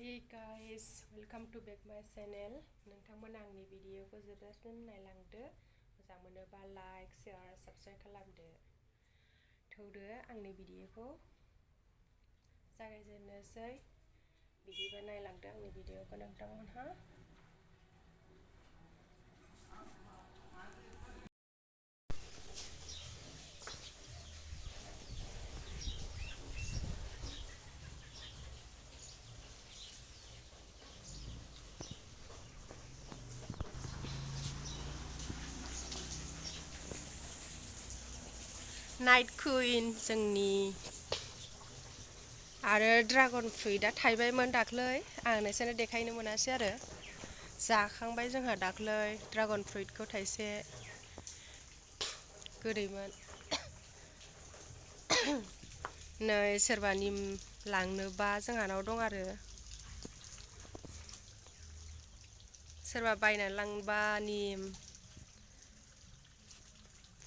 Hey guys, welcome to back my channel. नोंथांमोना आंनि भिडिअखौ जोबजासिम नायलांदो. मोजां मोनोबा लाइक, शेयार, साबस्क्राइब खालामदो. थौदो आंनि भिडिअखौ जागायजेननोसै. बिदिबा नायलांदो आंनि भिडिअखौ नोंथांमोनहा. नाइट कुइन जोंनि आरो ड्रागन फ्रुइटआ थाइबायमोन दाख्लै. आं नोंसोरनो देखायनो मोनासै आरो जाखांबाय जोंहा दाख्लै ड्रागन फ्रुइटखौ थाइसे गोदैमोन. नै सोरबानि लांनोबा जोंहानाव दं आरो सोरबा बायनानै लांबा निम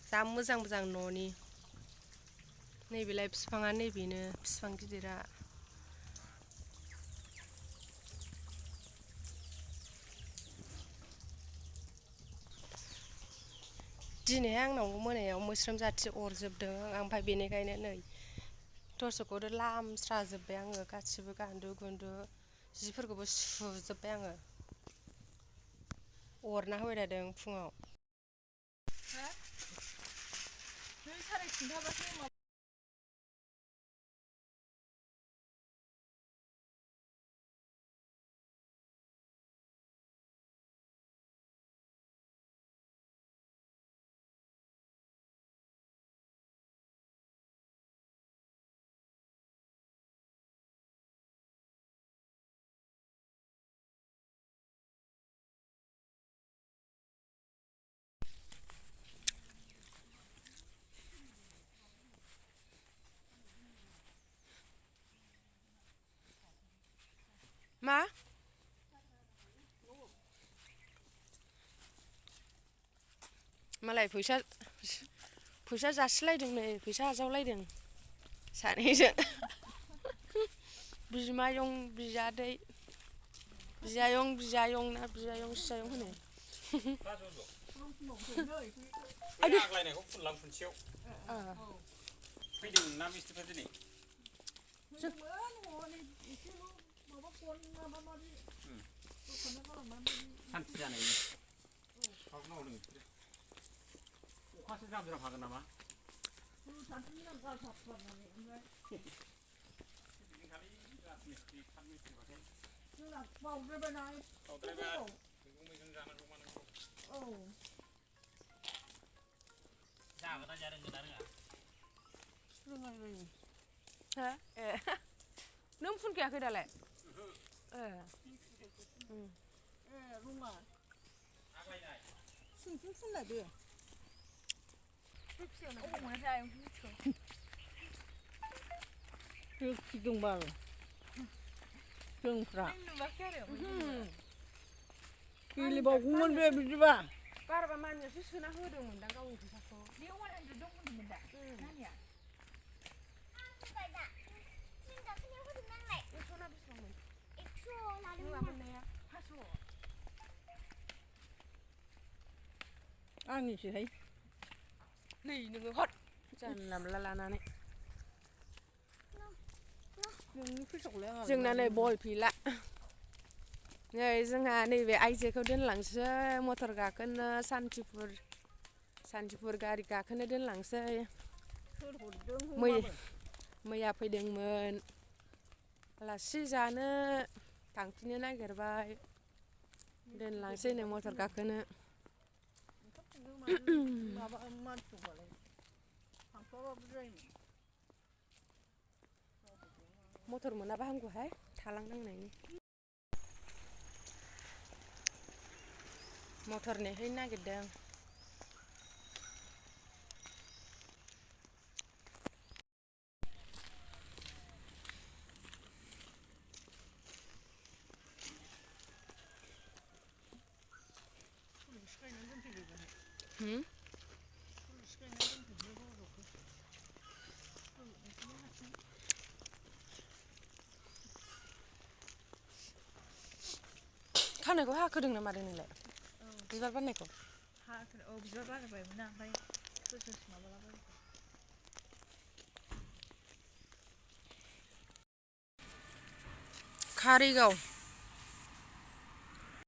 जा मोजां मोजां न'नि. नैबेलाय बिफाङा नैबेनो बिफां गिदिरा. दिनै आंनाव मोनायाव मोस्रोम जाथि अरजोबदों, ओमफ्राय बेनिखायनो नै टर्सखौ लामस्राजोब्बाय आङो. गासिबो गान्दु गुन्दु जिफोरखौबो सुजोब्बाय आङो. अरना होबाय थादों फुङाव. मा? मालाय फैसा जासिलायदों, नै फैसा आजावलायदों सानैजों. बिमायं बियादै, बियायं बियायं ना बियायं सियायं होनो. आग्लायनायखौ फुनलां फुनसेयाव फैदों ना मिस्ट्रिफ्रा दिनै? सान्थि जानायनि मावदों बिसोरो. अखासो ज्राम ज्राम हागोन नामा? बावद्रायबाय मैगं जानांगौ मानांगौ. जागोना जाया रोंगोना रोङा? ए नों फुनखायाखै दालाय? रङा आग्लायनाय फुनलायदो. दंबाल जोंफ्रा गेलेबावगौमोन बे बिदिबा. बाराबा मानियासो सोना होदोंमोनदां गावनि फैसाखौ. बेयाव 100 दंमोन दा नानिया. एक्स'ना बेसेबांमोन? 100 नोंहा मोननाया 500. आंनिसोहाय. नै नोङो हट जानला मोनला लानानै. नोंनि फैसाखौलाय आंहा जोंना नै बल फैला. नै जोंहा नैबे आइजेखौ दोनलांसै मटर गाखोनो सान्थिपुर गारि गाखोनो दोनलांसै. सोर हरदों? मैया फैदोंमोन आलासि जानो, थांफिननो नागिरबाय. दोनलांसै नो मटर गाखोनो. माबा मानसिबालाय थांफाबाबो जायोमोन. मटर मोनाबा हामगौहाय थालांनांनायनि. मटर नेहैनो नागिरदों. खानायखौ हाखोदों ना मादों नोंलाय बिबार बारनायखौ बिबार बारबायमोन ना ओमफ्राय ससे माबालाबाय कारिगाव